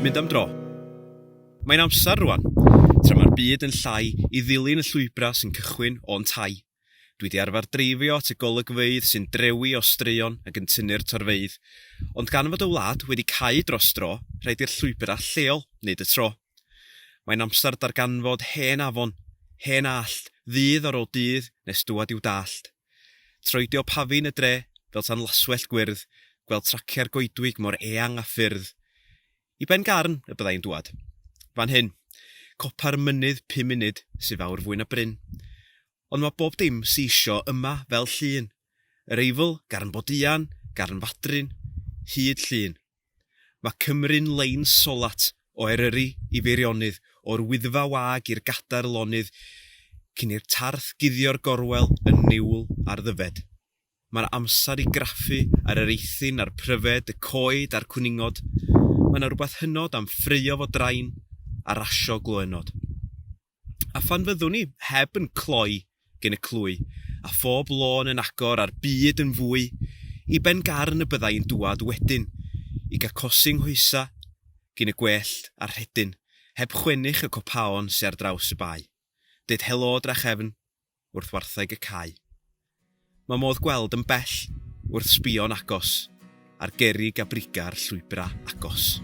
mynd am dro. Mae'n amser rwan, tra mae'r byd yn llai, i ddilyn y llwybrau sy'n cychwyn o'n tai. Dwi 'di arfer dreifio at y golygfeydd sy'n drewi o straeon ac yn tynnu'r torfeydd, ond gan fod y wlad wedi cau dros dro, rhaid i'r llwybrau lleol wneud y tro. Mae'n amser darganfod hen afon, hen allt, ddydd ar ôl dydd nes dŵad i'w dallt. Troedio pafin y dre fel tan laswellt gwyrdd, gweld traciau'r goedwig mor eang a ffyrdd. I Ben Garn y bydda i'n dŵad. Fan hyn. Copa'r mynydd 5 munud sy fawr fwy na bryn. Ond mae bob dim sy isio yma fel llun. Yr Eifl, Garn Boduan, Garn Fadryn, hyd Llŷn. Mae Cymru'n lein solat o Eryri i Feirionnydd, o'r Wyddfa wag i'r Gadair lonydd, cyn i'r tarth guddio'r gorwel yn niwl ar Ddyfed. Mae'r amser i graffu ar yr eithin a'r pryfed, y coed a'r cwningod. Mae 'na rywbeth hynod am ffraeo fo drain a rasio gloÿnnod. A phan fyddwn ni heb yn cloi gin y clwy, a phob lôn yn agor a'r byd yn fwy, i Ben Garn y bydda i'n dŵad wedyn, i gacosi 'nghoesa gin y gwellt a'r rhedyn, heb chwennych y copaon sy ar draws y bae. Deud helo drachefn wrth wartheg y cae. Mae modd gweld yn bell wrth sbïo'n agos ar gerrig a briga'r llwybrau agos.